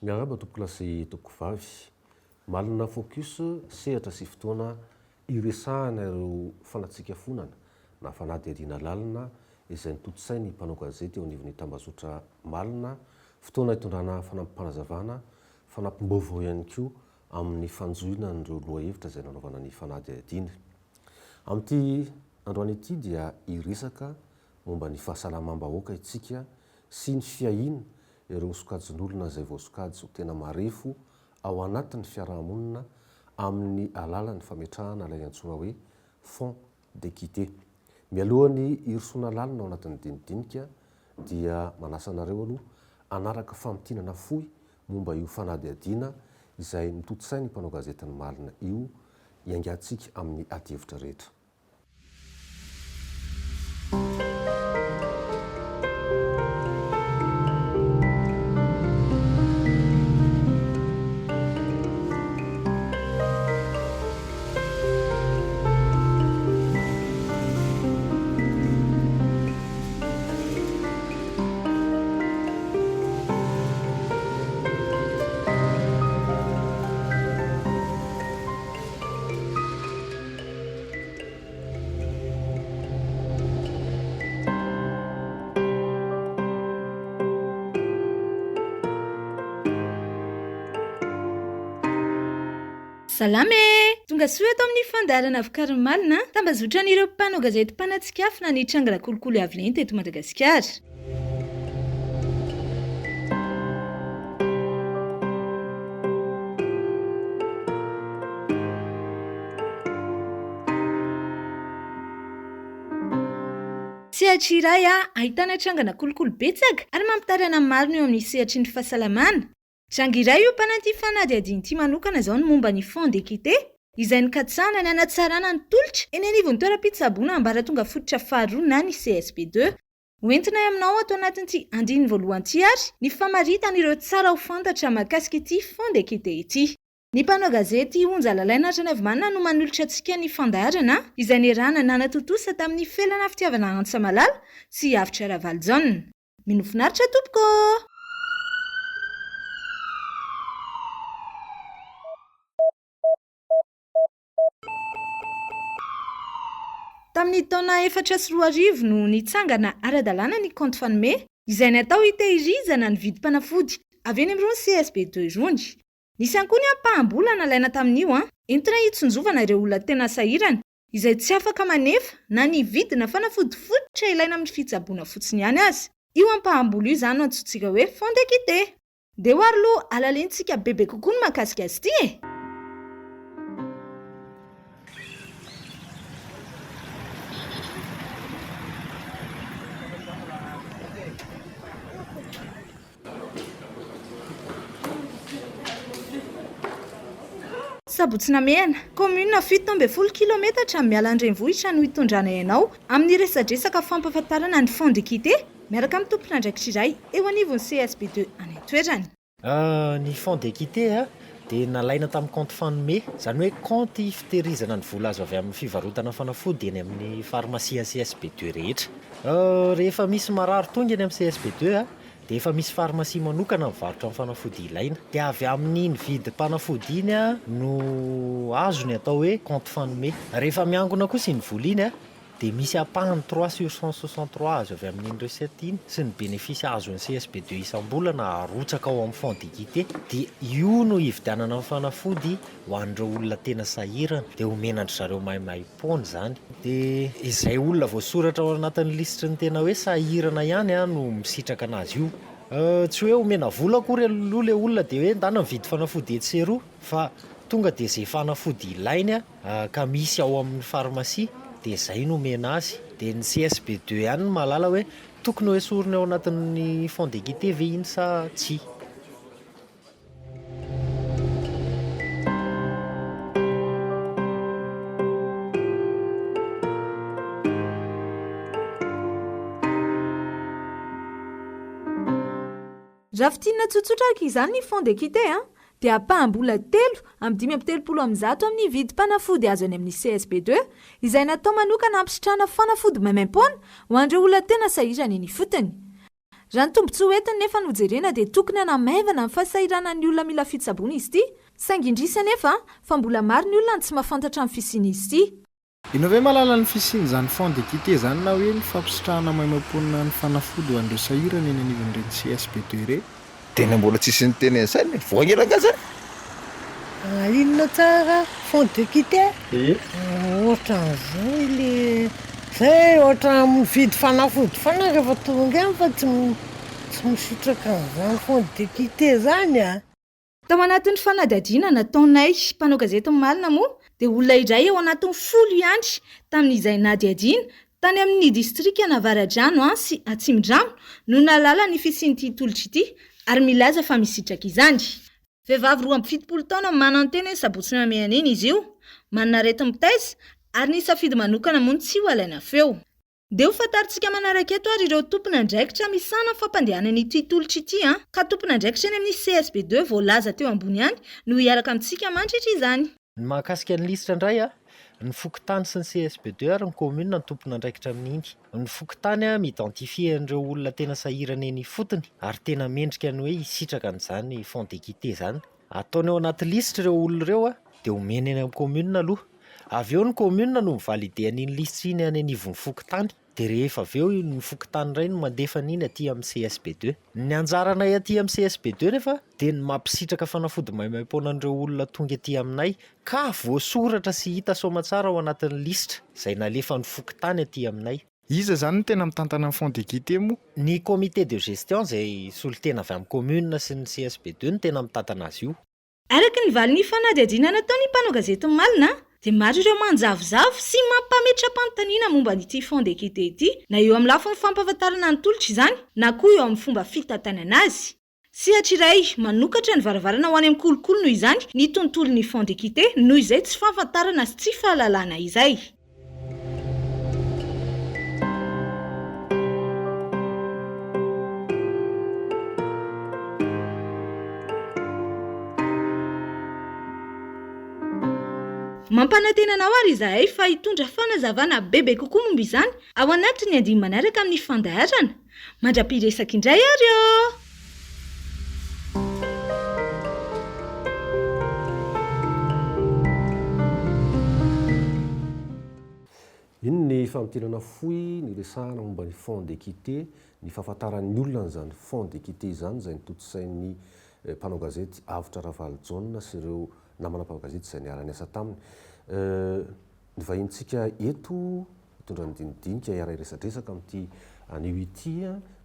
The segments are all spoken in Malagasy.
Miarahaba tompokolahy sy tompokovavy. Malina Focus, sehatra sy fotoana iresahana ireo fanatsikafonana na fanadihadiana lalina izay notontosain'ny mpanao gazety eo anivon'ny tambazotra Malina, fotoana itondrana fanampim-panazavana, fanampim-baovao ihany koa amin'ny fanjohiana an'ireo lohahevitra izay nanaovana ny fanadihadiana. Amin'ity androany ity dia hiresaka momba ny fahasalamam-bahoaka isika sy ny fiahiana ireo sokajin'olona izay voasokajy ho tena marefo ao anatin'ny fiarahamonina amin'ny alalan'ny fametrahana ilay antsoina hoe Fonds d'équité. Mialohan'ny hirosoana lalina ao anatin'ny dinidinika dia manasa anareo aloha hanaraka famintinana fohy momba io fanadihadiana izay notontosain'ny mpanao gazetin'ny Malina io hiaingantsika amin'ny adihevitra rehetra. Salama e! Tonga soa eto amin'ny fandaharana vokarin'ny Malina, tambazotran'ireo mpanao gazety mpanatsikafona ny trangana kolikoly avo lenta eto Madagasikara. Sehatra iray ahitana trangana kolikoly betsaka ary mampitaraina ny maro ny eo amin'ny sehatry ny fahasalamana. Tranga iray io mpananty fanadihadiana ity manokana izao ny momba ny Fonds d'équité, izay nikatsahana ny hanatsarana ny tolotra eny anivon'ny toeram-pitsaboana ambaratonga fototra faharoa na ny CSB ii. Hoentinay aminao ato anatin'ity andininy voalohany ity ary ny famaritana ireo tsara ho fantatra mahakasika ity Fonds d'équité ity. Ny mpanao gazety Onja Lalaina Ranaivomanana no manolotra antsika ny fandaharana izay niarahana nanatontosa tamin'ny Felana Fitiavana Antsamalala sy Avotra Ravalojaona. Mino finaritra tompoko ô! Tamin'ny taona 2004 no nitsangana ara-dalàna ny kaonty Fanome, izay natao hitehirizana ny vidim-panafody avy eny amin'irony CSB ii irony. Nisy ihany koa ny ampaham-bola nalaina tamin'io, entina hitsinjovana ireo olona tena sahirana, izay tsy afaka manefa na ny vidina fanafody fototra ilaina amin'ny fitsaboana fotsiny ihany aza. Io ampaham-bola io izany no antsointsika hoe fonds d'équité. Ndeha ary aloha halalintsika bebe kokoa ny mahakasika azy ity e! Sabotsy Namehana, kaominina 17 kilometatra miala ny renivohitra no hitondranay anao amin'ny resadresaka fampahafantarana ny Fonds d'équité miaraka amin'ny tompon'andraikitra iray eo anivon'ny CSB ii any an-toerana. Ny Fonds d'équité dia nalaina tamin'ny kaonty fanome, izany hoe kaonty fitehirizana ny vola azo avy amin'ny fivarotana fanafody eny amin'ny farmasia CSB ii rehetra. Rehefa misy marary tonga eny amin'ny CSB ii Dia efa misy pharmacie manokana mivarotra ny fanafody ilaina. Dia avy amin'iny vidim-panafody iny no azo ny atao hoe compte fanome. Rehefa miangona kosa iny vola iny dia misy ampahany 3 sur 163 azo avy amin'iny recette iny sy ny bénéfice azon'ny CSB deux isam-bolana arotsaka ao amin'ny fonds d'équité. Dia io no hividianana ny fanafody ho an'ireo olona tena sahirana. Dia omena an-dry zareo maimaimpoana izany. Dia izay olona voasoratra ao anatin'ny lisitry ny tena hoe sahirana ihany no misitraka an'azy io. Tsy hoe omena vola akory aloha ilay olona dia hoe ndana mividy fanafody etsy sy eroa fa tonga dia izay fanafody ilainy ka misy ao amin'ny farmasia dia izay no omena azy. Dia ny CSB deux ihany no mahalala hoe tokony ho esorina ao anatin'ny fonds d'équité ve iny sa tsia. Raha fintinina tsotsotra araka izany ny fonds d'équité dia ampaham-bola 333 amin'ny vidim-panafody azo any amin'ny CSB ii izay natao manokana hampisitrahana fanafody maimaimpoana ho an'ireo olona tena sahirana eny ifotony. Raha ny tombontsoa entiny nefa no jerena dia tokony hanamaivana ny fahasahiranan'ny olona mila fitsaboana izy ity, saingy indrisy anefa fa mbola maro ny olona no tsy mahafantatra ny fisian'izy ity. Ianao ve mahalala ny fisian'izany fonds d'équité izany na hoe ny fampisitrahana maimaimpoana ny fanafody ho an'ireo sahirana eny anivon'ireny CSB ii ireny? Tena mbola tsisy niteny an'izany e! Voaingana angaha zany? Inona tsara fond d'équité? Ohatran'izay le zay ohatran'ny mividy fanafody foana rehefa tonga any fa tsy tsy misitraka an'izany fond d'équité zany a! Tao anatin'ny fanadihadiana nataonay mpanao gazety omaly moa dia olona iray eo anatin'ny folo ihany tamin'izay nadihadiana tany amin'ny distrikan'Avaradrano sy Atsimondrano no nahalala ny fisian'ity tolotra ity ary milaza fa misitraka izany. Vehivavy 72 taona manantena eny Sabotsy Namehana eny izy io, manana areti-mitaiza ary nisafidy manokana moa ny tsy ho alaina feo. Dia ho fantarintsika manaraka eto ary ireo tompon'andraikitra misahana ny fampandehanana ity tolotra ity an! Ka tompon'andraikitra eny amin'ny CSB ii voalaza teo ambony ihany no hiaraka amintsika mandritra izany. Ny mahakasika ny lisitra indray, ny fokontany sy ny CSB ii ary ny commune no tompon'andraikitra amin'iny. Ny fokontany mi-identifier an'ireo olona tena sahirana eny ifotony ary tena mendrika ny hoe hisitraka an'izany fonds d'équité izany. Ataony ao anaty lisitra ireo olona ireo dia omeny eny amin'ny commune aloha. Avy eo ny commune no mi-valider an'iny lisitra iny any anivon'ny fokontany. Dia rehefa avy eo ny fokontany indray no mandefa an'iny aty amin'ny CSB ii. Ny anjaranay aty amin'ny CSB ii nefa dia ny mampisitraka fanafody maimaimpoana an'ireo olona tonga aty aminay ka voasoratra sy hita soamatsara ao anatin'ny lisitra izay nalefan'ny fokontany aty aminay. Iza izany no tena mitantana ny fonds d'équité moa? Ny comité de gestion izay solontena avy amin'ny commune sy ny CSB ii no tena mitantana azy io. Araka ny valin'ny fanadihadiana nataon'ny mpanao gazety Malina dia maro ireo manjavozavo sy mampametra-panontaniana momba an'ity Fonds d'équité ity na eo amin'ny lafiny fampahafantarana ny tolotra izany na koa eo amin'ny fomba fitantanana azy. Sehatra iray manokatra ny varavarana ho any amin'ny kolikoly noho izany ny tontolon'ny Fonds d'équité noho izay tsy fahafantarana sy tsy fahalalana izay. Mampanantena anao ary izahay fa hitondra fanazavana bebe kokoa momba izany ao anatin'ny andiany manaraka amin'ny fandaharana. Mandra-piresaka indray ary ô! Iny ny famintinana fohy niresahana momba ny Fonds d'équité, ny fahafantaran'ny olona an'izany Fonds d'équité izany izay notontosain'ny mpanao gazety Avotra Ravalojaona sy ireo namana mpanao gazety izay niara-niasa taminy. Ny vahinintsika eto Hitondra ny dinidinika hiara-hiresadresaka amin'ity anio ity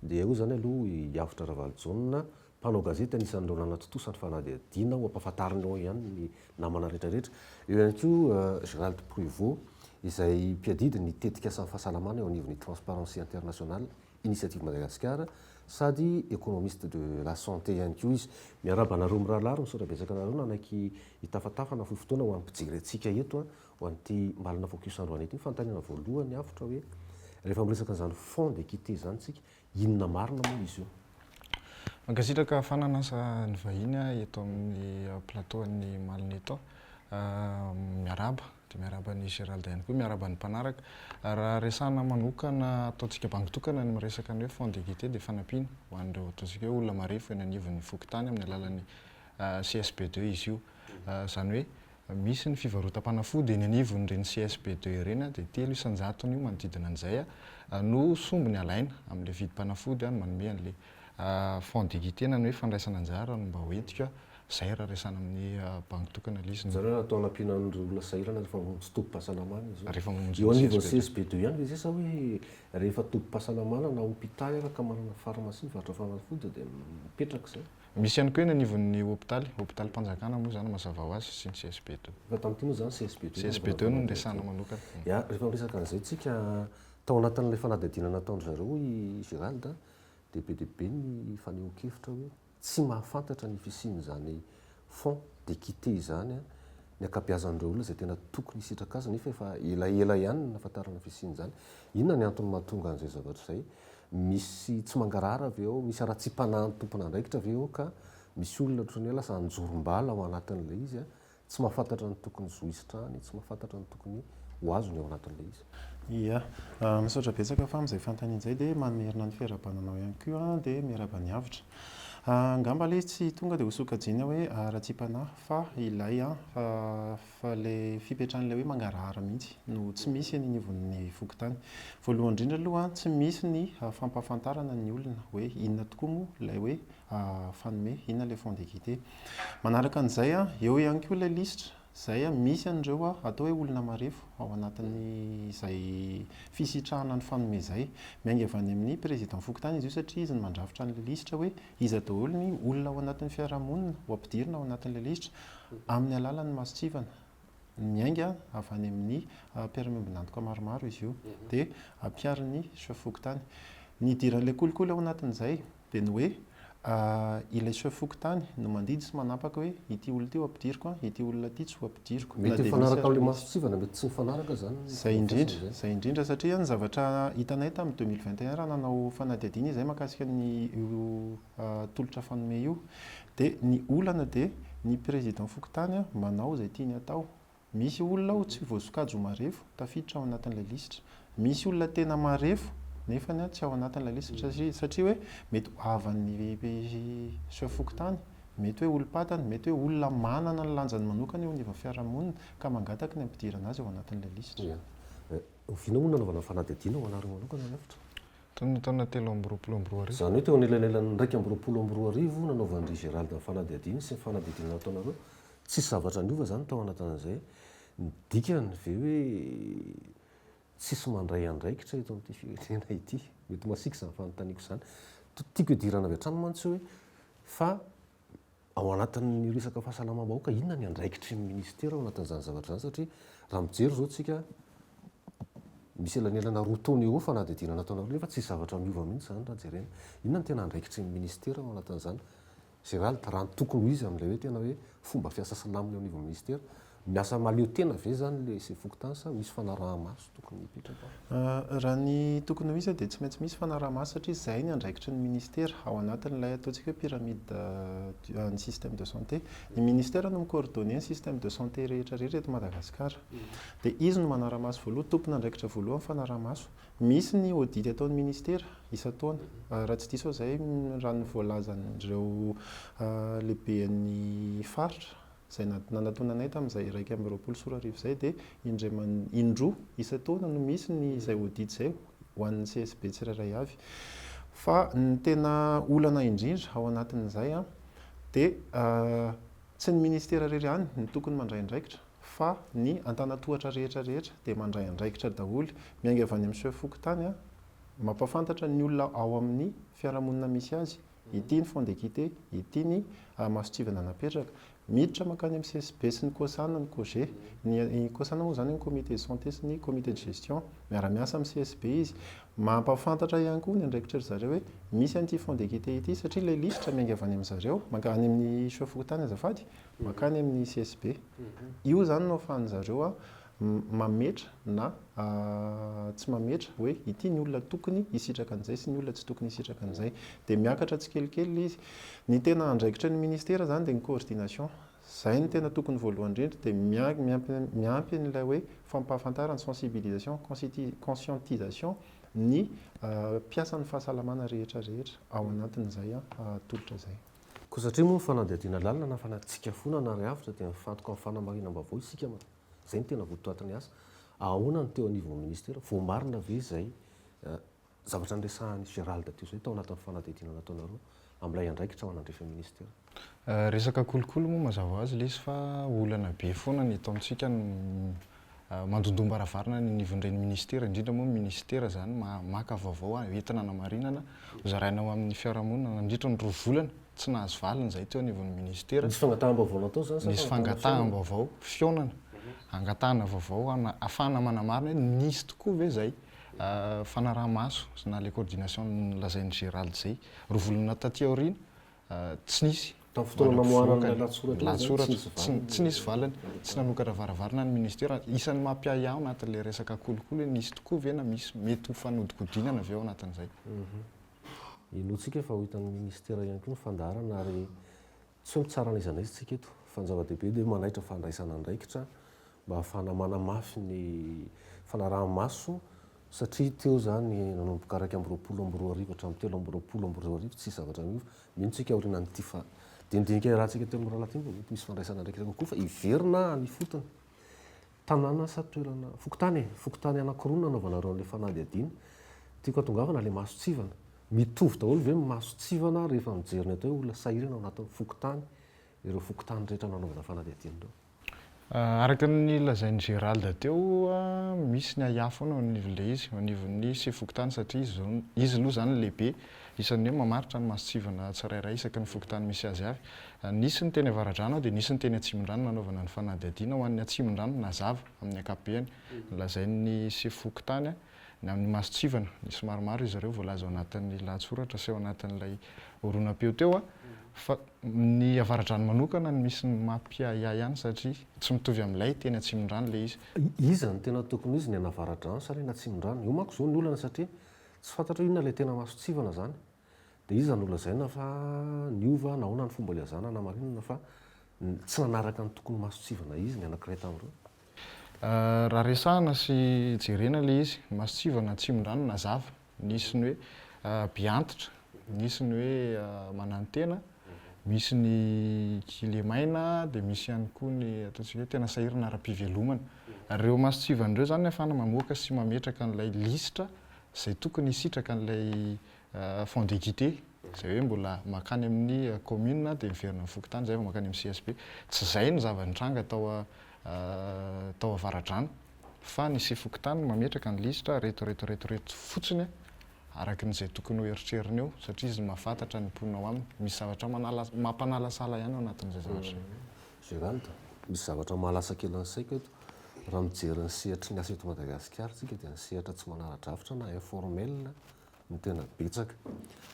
dia eo izany aloha i Avotra Ravalojaona, mpanao gazety anisan'ireo nanatontosa ny fanadihadiana ho ampahafantariny ao ihany ny namana rehetrarehetra. Eo ihany koa Gérald Pruvot izay mpiadidy ny tetikasan'ny fahasalamana eo anivon'ny Transparency International Initiative Madagascar sady économiste de la santé ihany koa izy. Miarahaba anareo mirahalahy ary misaotra betsaka anareo nanaiky hitafatafa na fohy fotoana ho an'ny mpijery antsika eto. Ho an'ity Malina Focus androany ity, ny fanontaniana voalohany avotra hoe, rehefa miresaka an'izany fonds d'équité izany isika, inona marina moa izy io? Mankasitraka fa nanasa ny vahiny eto amin'ny plateau an'ny Malina eto aho. Miarahaba, dia miarahaba an'i Gérald ihany koa, miarahaba ny mpanaraka. Raha resahana manokana ataontsika banky tokana ny miresaka ny hoe fonds d'équité dia fanampiana ho an'ireo ataontsika hoe olona marefo eny anivon'ny fokontany amin'ny alalan'ny CSB deux izy io. Izany hoe Misy ny fivarotam-panafody eny anivon'ireny CSB ii ireny dia 3 isan-jatony io manodidina an'izay no sombiny alaina amin'ilay vidim-panafody no manome an'ilay fonds d'équité na ny hoe fandraisana anjara no mba ho entiko izay raha resahana amin'ny banky tokana ilay izy. Izany hoe natao hanampiana an'ireo olona sahirana rehefa mamonjy tobim-pahasalamana izy io. Rehefa mamonjy Eo anivon'ny CSB ii ihany ve izay sa hoe rehefa tobim-pahasalamana na hopitaly ary ka manana pharmacie mivarotra fanafody dia mipetraka izay? Misy ihany koa eny anivon'ny hopitaly, hopitalim-panjakana moa izany mazava ho azy, sy ny CSB ii. Fa tamin'ity moa izany CSB ii no CSB ii no niresahana manokana. Ya, rehefa miresaka an'izay tsika, tao anatin'ilay fanadihadiana nataon-dry zareo hoy i Gérald, dia be dia be ny fanehoan-kevitra hoe tsy mahafantatra ny fisian'izany fonds d'équité izany ny ankabeazan'ireo olona izay tena tokony hisitraka azy nefa efa elaela ihany no nahafantarana ny fisian'izany. Inona ny antony mahatonga an'izay zavatra izay? Misy tsy mangarahara ve ao? Misy haratsiam-panahin'ny tompon'andraikitra ve ao ka misy olona ohatran'ny hoe lasa anjorom-bala ao anatin'ilay izy, tsy mahafantatra ny tokony zo hisitrahany, tsy mahafantatra ny tokony ho azony ao anatin'ilay izy? Ia. Misaotra betsaka fa amin'izay fanontaniana izay dia mamerina ny fiarahabana anao ihany koa dia miarahaba ny avotra. Angamba ilay izy tsy tonga dia ho sokajiana hoe haratsiam-panahy fa ilay fa ilay fipetrahan'ilay hoe mangarahara mihitsy no tsy misy eny anivon'ny fokontany. Voalohany indrindra aloha tsy misy ny fampahafantarana ny olona hoe inona tokoa moa ilay hoe fanome, inona ilay fonds d'équité. Manaraka an'izay, eo ihany koa ilay lisitra izay misy an'ireo atao hoe olona marefo ao anatin'izay fisitrahana ny fanome izay. Miainga avy any amin'ny président fokontany izy io satria izy no mandrafitra an'ilay lisitra hoe iza daholo ny olona ao anatin'ny fiarahamonina ho ampidirina ao anatin'ilay lisitra amin'ny alalan'ny mason-tsivana. Miainga avy any amin'ny mpiara-miombon'antoka maromaro izy io dia ampiharin'ny chef fokontany. Ny idiran'ilay kolikoly ao anatin'izay dia ny hoe ilay chef fokontany no mandidy sy manapaka hoe ity olona ity ho ampidiriko an, ity olona ity tsy ho ampidiriko. Na Mety dia misy mifanaraka ary amin'ilay misy. mason-tsivana, mety tsy mifanaraka izany ny Izay fomba indrindra, fiasan'izay. izay indrindra satria ny zavatra hitanay tamin'ny 2021 raha nanao fanadihadiana izahay mahakasika ny io tolotra fanome io dia ny olana dia ny président fokontany manao izay tiany atao. Misy olona ao tsy voasokajy ho marefo tafiditra ao anatin'ilay lisitra. Misy olona tena marefo nefany tsy ao anatin'ilay lisitra satria satria hoe mety ho havan'ny chef fokontany, mety hoe olom-pantany, mety hoe olona manana ny lanjany manokana eo anivon'ny fiarahamonina ka mangataka ny hampidirana azy ao anatin'ilay lisitra. Ia. Oviana moa no nanaovana fanadihadiana ho anareo manokana Lafitra? Tamin'ny taona 2023. Izany hoe teo anelanelan'ny 2021 nanaovan-dry Gérald ny fanadihadiany sy ny fanadihadiana nataonareo, tsisy zavatra niova izany tao anatin'izay. Ny dikany ve hoe tsisy mandray andraikitra eto amin'ity firenena ity? Mety masiaka izany fanontaniako izany. Tiako hidirana avy hatrany mantsy hoe fa Ao anatin'ny resaka fahasalamam-bahoaka, inona ny andraikitry ny minisitera ao anatin'izany zavatra izany satria raha mijery izao tsika misy elanelana roa taona eo eo fanadihadiana nataonareo nefa tsisy zavatra miova mihitsy izany raha jerena. Inona no tena andraikitry ny minisitera ao anatin'izany? Gérald, raha ny tokony ho izy amin'ilay hoe tena hoe fomba fiasa sy lamina eo anivon'ny minisitera, Miasa mahaleo tena ve izany ilay sefo fokontany sa misy fanaraha-maso tokony hipetraka ao? Raha ny tokony ho izy dia tsy maintsy misy fanaraha-maso satria izay ny andraikitry ny ministera ao anatin'ilay ataontsika hoe pyramide ny système de santé. Ny ministera no mi-coordonner ny système de santé rehetra rehetra eto Madagasikara. Dia izy no manara-maso voalohany, tompon'andraikitra voalohany fanaraha-maso. Misy ny audit ataon'ny ministera isan-taona. Raha tsy diso aho izay raha ny voalazan'ireo lehiben'ny faritra izay nanatona anay tamin'izay 2021 izay dia indray indroa isan-taona no misy ny izay audit izay ho an'ny CSB tsirairay avy. Fa ny tena olana indrindra ao anatin'izay dia tsy ny ministera irery ihany no tokony mandray andraikitra fa ny antanatohatra rehetra rehetra dia mandray andraikitra daholo. Miainga avy any amin'ny chef fokontany, mampahafantatra ny olona ao amin'ny fiarahamonina misy azy Ity ny fonds d'équité, ity ny mason-tsivana napetraka. Miditra mankany amin'ny CSB sy ny Cosana ny COGE. Ny Cosana moa izany ny comité de santé sy ny comité de gestion. Miara-miasa amin'ny CSB izy. Mampahafantatra ihany koa ny andraikitry ry zareo hoe misy an'ity fonds d'équité ity satria ilay lisitra miainga avy any amin-dry zareo, mankany amin'ny chef fokontany azafady, mankany amin'ny CSB. Io izany no ahafahan-dry zareo mametra na tsy mametra hoe ity ny olona tokony hisitraka an'izay sy ny olona tsy tokony hisitraka an'izay. Dia miakatra tsikelikely ilay izy. Ny tena andraikitry ny ministera izany dia ny coordination. Izay no tena tokony voalohany indrindra. Dia miampy an'ilay hoe fampahafantarana, sensibilisation, conscientisation ny mpiasan'ny fahasalamana rehetra rehetra ao anatin'izay tolotra izay. Koa satria moa ny fanadihadiana lalina na fanatsikafona na ry avotra dia mifantoka amin'ny fanamarinam-baovao isika Izay no tena votoatin'ny asa. Ahoana ny teo anivon'ny minisitera? Voamarina ve izay zavatra niresahan'i Gérald teo izay tao anatin'ny fanadihadiana nataonareo amin'ilay andraikitra manandrify ny minisitera? Resaka kolikoly moa mazava ho azy ilay izy fa olana be foana ny eto amintsika ny mandondom-baravarana ny anivon'ireny minisitera, indrindra moa ny minisitera izany maka vaovao entina hanamarinana hozaraina ho amin'ny fiarahamonina nandritra ny roa volana. Tsy nahazo valiny izahay teo anivon'ny minisitera. Nisy fangataham-baovao natao izany sa Nisy fangataham-baovao, fihaonana, angatahana vaovao ahafahana manamarina hoe nisy tokoa ve izay fanaraha-maso na ilay coordination nolazain'i Gérald izay. Roa volana taty aoriana, tsy nisy. Tamin'ny fotoana namoahana an'ilay lahatsoratra iny izany, tsy nisy valiny. Tsy nisy valiny. Tsy nanokatra varavarana ny minisitera. Isan'ny mampiahiahy ao anatin'ilay resaka kolikoly hoe nisy tokoa ve na misy mety ho fanodikodinana ve ao anatin'izay. Inoantsika fa ho hitan'ny minisitera ihany koa ny fandaharana ary tsy hoe mitsara an'iza n'aiza isika eto fa ny zava-dehibe dia hoe manaitra fandraisana andraikitra mba hahafahana manamafy ny fanaraha-maso. Satria teo izany nanomboka 2021 hatramin'ny 2023 tsisy zavatra niova. Mino tsika aorianan'ity fa dinidinika iarahantsika teo amin'ny rahalahy ity mba mety misy fandraisana andraikitra kokoa fa hiverina any ifotony. Tanàna sa toerana, fokontany e, fokontany anankiroa no nanaovanareo an'ilay fanadihadiana. Tiako hatongavana ilay mason-tsivana. Mitovy daholo ve ny mason-tsivana rehefa mijery ny atao hoe olona sahirana ao anatin'ny fokontany, ireo fokontany rehetra nanaovana fanadihadiana ireo? Araka ny lazain'i Gérald teo, misy ny ahiahy foana eo anivon'ilay izy, eo anivon'ny sefo fokontany satria izy izao, izy aloha izany no lehibe, isan'ny hoe mamaritra ny mason-tsivana tsirairay isaky ny fokontany misy azy avy. Nisy ny teny Avaradrano dia nisy ny teny Atsimondrano nanaovana ny fanadihadiana. Ho an'ny Atsimondrano, nazava amin'ny ankapobeny, nolazain'ny sefo fokontany ny amin'ny mason-tsivana. Nisy maromaro izy ireo voalaza ao anatin'ny lahatsoratra sy ao anatin'ilay horonam-peo teo fa ny Avaradrano manokana no misy ny mampiahiahy ihany satria tsy mitovy amin'ilay teny Atsimondrano ilay izy. Iza no tena tokony ho izy, ny an'Avaradrano sa ny an'Atsimondrano? Io manko izao ny olana satria tsy fantatra hoe inona ilay tena mason-tsivana izany. Dia iza no lazaina fa niova, nahoana ny fomba ilazana hanamarinana fa tsy nanaraka ny tokony mason-tsivana izy ny anankiray tamin'ireo? Raha resahana sy jerena ilay izy, ny mason-tsivana Atsimondrano nazava, nisy ny hoe be antitra, nisy ny hoe manantena, misy ny kilemaina, dia misy ihany koa ny ataontsika hoe tena sahirana ara-pivelomana. Ireo mason-tsivana ireo izany ahafahana mamoaka sy mametraka an'ilay lisitra izay tokony hisitraka an'ilay Fonds d'équité, izay hoe mbola mankany amin'ny commune dia miverina amin'ny fokontany izay vao mankany amin'ny CSB. Tsy izay no zava-nitranga tao tao Avaradrano fa ny sefo fokontany no mametraka ny lisitra reto reto reto reto fotsiny araka ny izay tokony ho eritreriny eo satria izy no mahafantatra ny mponina ao aminy. Misy zavatra manala mampanalasala ihany ao anatin'izay zavatra izay. Gérald, misy zavatra mahalasa kely ny saiko eto, raha mijery ny sehatry ny asa eto Madagasikara isika dia ny sehatra tsy manara-drafitra na informel no tena betsaka.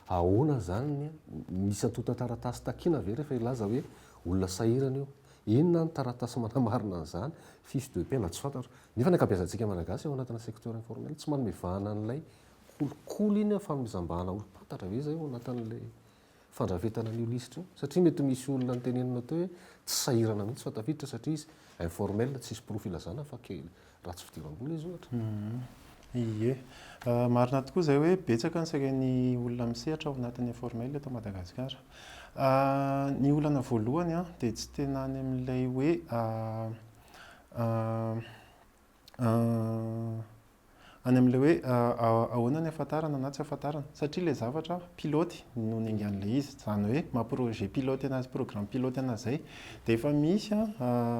Ahoana izany ny, misy antontan-taratasy takiana ve rehefa hilaza hoe olona sahirana io? Inona ny taratasy manamarina an'izany? Fiche de paie na tsy fantatro. Nefa ny ankabeazantsika Malagasy ao anatina secteur informel tsy manome vahana an'ilay kolikoly iny fanomezam-bahana olom-pantatra ve izay ao anatin'ilay fandrafetana an'io lisitra io? Satria mety misy olona notenenina teo hoe tsy sahirana mihitsy fa tafiditra satria izy informel, tsisy porofo ilazana fa kely ratsy fidiram-bola izy ohatra. Ie. Marina tokoa izay hoe betsaka ny saika ny olona misehatra ao anatin'ny informel eto Madagasikara. Ny olana voalohany dia tsy tena any amin'ilay hoe Any amin'ilay hoe ahoana ny ahafantarana na tsy ahafantarana. Satria ilay zavatra pilote no niaingan'ilay izy. Izany hoe maha projet pilote anazy, programme pilote anazy izay dia efa misy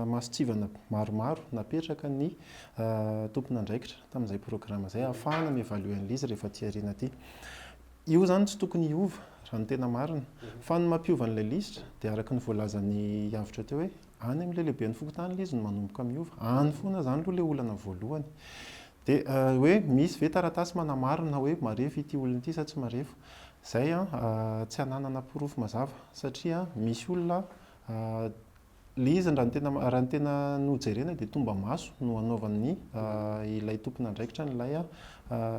mason-tsivana maromaro napetraka ny tompon'andraikitra tamin'izay programme izay ahafahana mi-évaluer an'ilay izy rehefa aty aoriana aty. Io izany tsy tokony hiova raha ny tena marina. Fa ny mampiova an'ilay lisitra dia araka ny voalazan'i Avotra teo hoe Any amin'ilay lehiben'ny fokontany ilay izy no manomboka miova. Any foana izany aloha ilay olana voalohany. Dia hoe misy ve taratasy manamarina hoe marefo ity olona ity sa tsy marefo? Izay tsy ananana porofo mazava satria misy olona ilay izy raha ny tena raha ny tena nojerena dia tomba-maso no anaovan'ny ilay tompon'andraikitra an'ilay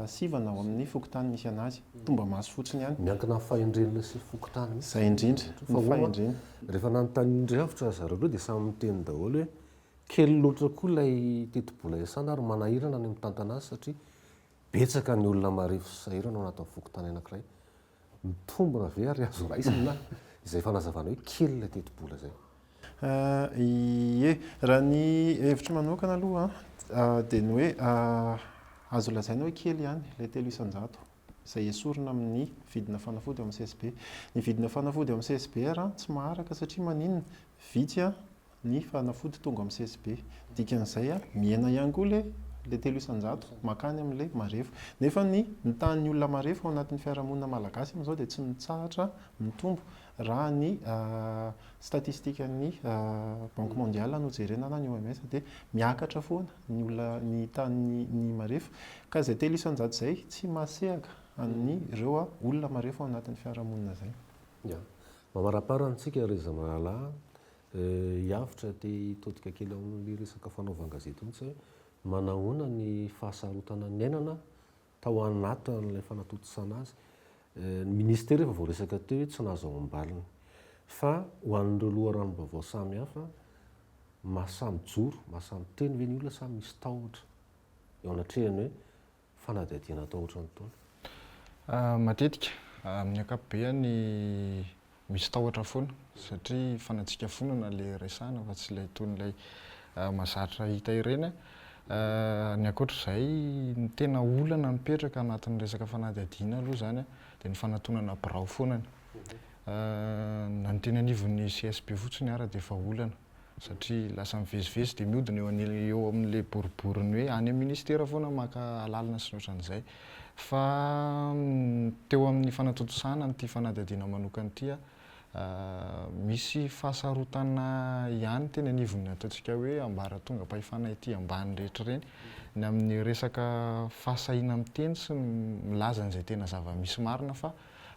sivana ao amin'ny fokontany misy an'azy. Tomba-maso fotsiny ihany. Miankina amin'ny fahendren'ilay sefo fokontany mihitsy. Izay indrindra, ny fahendrena. Rehefa nanontanian-dry avotra ry zareo ireo dia samy niteny daholo hoe kely loatra koa ilay tetibola iasana ary manahirana ny mitantana azy satria betsaka ny olona marefo sy sahirana ao anatin'ny fokontany anankiray. Mitombina ve ary azo raisina izay fanazavana hoe kely ilay tetibola izay? Ie, raha ny hevitro manokana aloha dia ny hoe azo lazaina hoe kely ihany ilay 3% izay esorina amin'ny vidina fanafody ao amin'ny CSB. Ny vidina fanafody ao amin'ny CSB ary tsy maharaka satria maninona? Vitsy ny fanafody tonga ao amin'ny CSB. Dikan'izay mihena ihany koa ilay ilay 3% mankany amin'ilay marefo. Nefa ny ny tahan'ny olona marefo ao anatin'ny fiarahamonina malagasy amin'izao dia tsy mitsahatra mitombo Raha ny statistikan'ny Banque mondiale no jerena na ny OMS dia miakatra foana ny olona ny tahan'ny ny marefo. Ka izay 3% izay tsy mahasehaka an'ireo olona marefo ao anatin'ny fiarahamonina izay. Ya. Mamaraparana antsika ry zamarahalahy hiavotra te hitodika kely ao amin'ilay resaka fanaovan-gazety mihitsy hoe manahoana ny fahasarotana niainana tao anatin'ilay fanatontosana azy. Ny minisitera efa voaresaka teo hoe tsy nahazo ambaliny. Fa ho an'ireo loharanom-baovao samihafa, mahasahy mijoro, mahasahy miteny ve ny olona sa misy tahotra eo anatrehan'ny hoe fanadihadiana atao ohatran'itony? Matetika, amin'ny ankapobeny, misy tahotra foana satria fanatsikafonana ilay resahana fa tsy ilay toy ilay mahazatra hita ireny. Ny ankoatr'izay, ny tena olana mipetraka anatin'ny resaka fanadihadiana aloha izany dia ny fanatonana birao foanany. Na ny teny anivon'ny CSB fotsiny ara dia efa olana satria lasa mivezivezy dia mihodina eo an'il- eo amin'ilay boriboriny hoe any amin'ny ministera foana maka alalana sy ny ohatran'izay. Fa teo amin'ny fanatontosana an'ity fanadihadiana manokana ity, misy fahasarotana ihany teny anivon'ny ataontsika hoe ambaratongam-pahefana ety ambany rehetra ireny ny amin'ny resaka fahasahiana miteny sy milaza an'izay tena zava-misy marina fa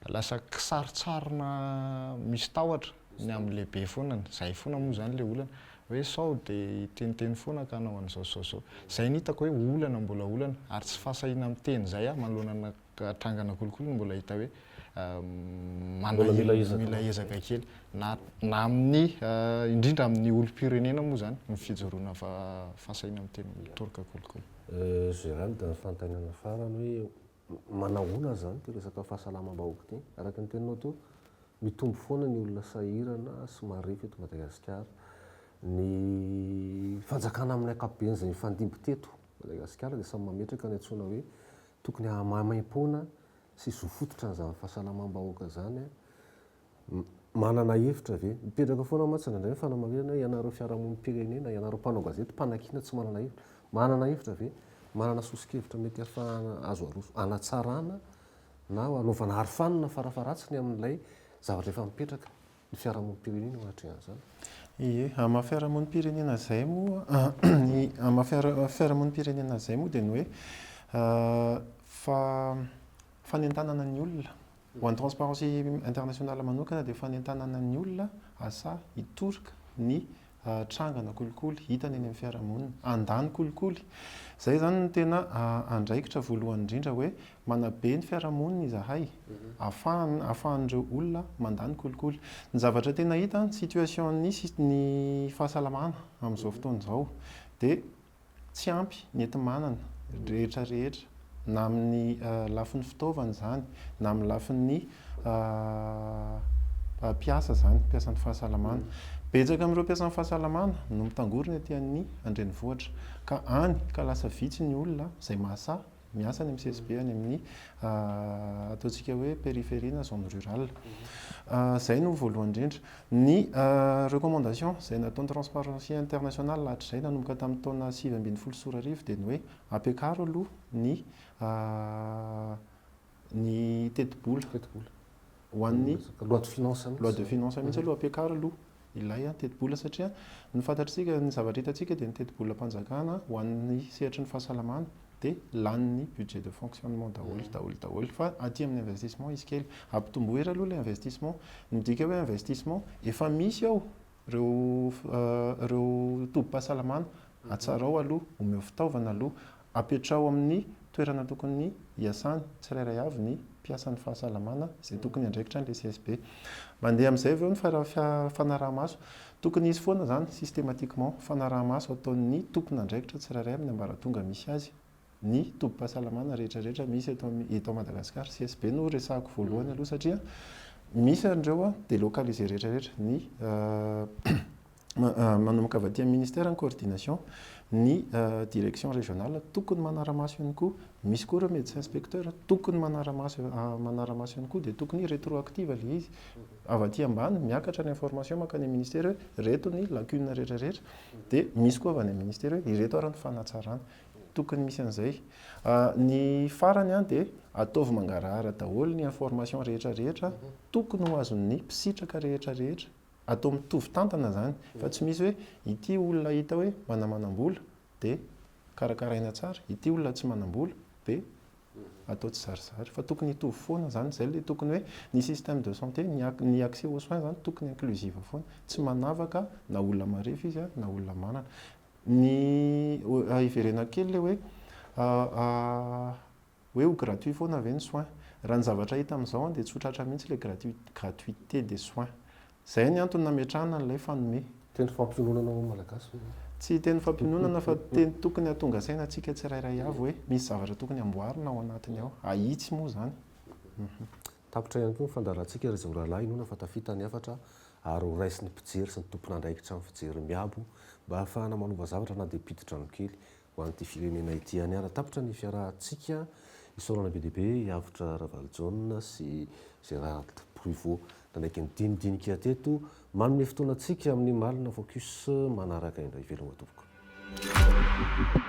lasa kisarintsarina misy tahotra ny amin'ny lehibe foana, izay foana moa izany ilay olana hoe sao dia hiteniteny foana ka hanao an'izao sy izao sy izao. Izay no hitako hoe olana mbola olana ary tsy fahasahiana miteny izay aho manoloana ana trangana kolikoly no mbola hita hoe manahirana, mila ezaka kely na na amin'ny indrindra amin'ny olom-pirenena moa izany ny fijoroana fahasahiana miteny mitoroka kolikoly. Gérald, ny fanontaniana farany hoe Manahoana izany ity resaka fahasalamam-bahoaka ity? Araka ny teninao teo, mitombo foana ny olona sahirana sy marefo eto Madagasikara. Ny fanjakana amin'ny ankapobeny izay nifandimby teto Madagasikara dia samy mametraka ny antsoina hoe tokony hahamaimaimpoana sy zo fototra an'izany fahasalamam-bahoaka izany. Manana hevitra ve? Mipetraka foana mantsy indraindray ny fanamarinana hoe ianareo fiarahamonim-pirenena, ianareo mpanao gazety, mpanakiana tsy manana hevitra. Manana hevitra ve? Manana soso-kevitra mety hahafahana azo aroso hanatsarana na hanaovana arofanina farafaharatsiny amin'ilay zavatra efa mipetraka ny fiarahamonim-pirenena eo anatrehan'izany? Ie, amin'ny maha fiarahamonim-pirenena izay moa, ny amin'ny maha fiarahamonim-pirenena izay moa dia ny hoe fa fanentanana ny olona Ho an'ny Transparency International manokana dia fanentanana ny olona hahasahy hitoroka ny trangana kolikoly hitany eny amin'ny fiarahamonina. Handà ny kolikoly. Izay izany no tena andraikitra voalohany indrindra hoe manabe ny fiarahamonina izahay ahafahan'ireo olona mandà ny kolikoly. Ny zavatra tena hita, ny situation-n'ny ny fahasalamana amin'izao fotoana izao dia Tsy ampy ny enti-manana rehetra rehetra na amin'ny lafiny fitaovana izany na amin'ny lafiny mpiasa izany, mpiasan'ny fahasalamana. Betsaka amin'ireo mpiasan'ny fahasalamana no mitangorona ety amin'ny an-drenivohitra ka any ka lasa vitsy ny olona izay mahasahy miasa any amin'ny CSB any amin'ny ataontsika hoe périphérie na zone rurale. Izay no voalohany indrindra. Ny recommandation izay nataon'ny Transparency International hatrizay nanomboka tamin'ny taona 2019 dia ny hoe ampiakaro aloha ny ny tetibola ho an'ny loi de finance loi de finance mihitsy aloha ampiakaro aloha ilay tetibola satria ny fantatritsika ny zavatra hitantsika dia ny tetibolam-panjakana ho an'ny sehatry ny fahasalamana dia lanin'ny budget de fonctionnement daholo daholo daholo fa aty amin'ny investissement izy kely. Ampitomboy ery aloha ilay investissement. Ny midika hoe investissement efa misy ao ireo ireo tobim-pahasalamana, atsarao aloha, omeo fitaovana aloha, apetraho amin'ny toerana tokony hiasany tsirairay avy ny mpiasan'ny fahasalamana izay tokony hiandraikitra an'ilay CSB. Mandeha amin'izay avy eo ny fanaraha-maso. Tokony hisy foana izany, systématiquement, fanaraha-maso ataon'ny tompon'andraikitra tsirairay amin'ny ambaratonga misy azy ny tobim-pahasalamana rehetra rehetra misy eto eto Madagasikara. CSB no resahako voalohany aloha satria misy an'ireo délocalisé rehetra rehetra ny Manomboka avy aty amin'ny ministère ny coordination, ny direction régionale tokony manara-maso ihany koa, misy koa ireo médecin inspecteur tokony manara-maso manara-maso ihany koa dia tokony rétroactive ilay izy, avy aty ambany miakatra ny information mankany amin'ny ministère hoe ireto ny lacune rehetra rehetra dia misy koa avy any amin'ny ministère hoe ireto ary ny fanatsarana, tokony misy an'izay. Ny farany dia ataovy mangarahara daholo ny information rehetra rehetra tokony ho azon'ny mpisitraka rehetra rehetra. Atao mitovy tantana zany fa tsy misy hoe ity olona hita hoe manamanam-bola dia karakaraina tsara, ity olona tsy manam-bola dia atao tsizarizary fa tokony hitovy foana zany, zay le tokony hoe ny système de santé, ny accès aux soins zany tokony inclusive foana, tsy manavaka na olona marefo izy na olona manana. Ny hiverenako kely le hoe Hoe ho gratuit foana ve ny soins? Raha ny zavatra hita amin'izao dia tsy ho tratra mihitsy ilay gratuité des soins. Izay ny antony nametrahana an'ilay fanome. Teny fampiononana ho an'ny Malagasy ve izany? Tsy teny fampiononana fa teny tokony hahatonga saina antsika tsirairay avy hoe misy zavatra tokony amboarina ao anatiny ao. Ahitsy moa izany. Tapitra ihany koa ny fandaharantsika ry zareo rahalahy, inoana fa tafita ny hafatra ary ho raisin'ny mpijery sy ny tompon'andraikitra amin'ny fijery miabo mba hahafahana manova zavatra na dia piti-drano kely ho an'ity firenena ity ihany ara. Tapitra ny fiarahantsika, isaorana be dia be i Avotra Ravalojaona sy Gerard Pruvot nanaiky ny dinidinika teto. Manome fotoana antsika amin'ny Malina Focus manaraka indray. Veloma tompoko.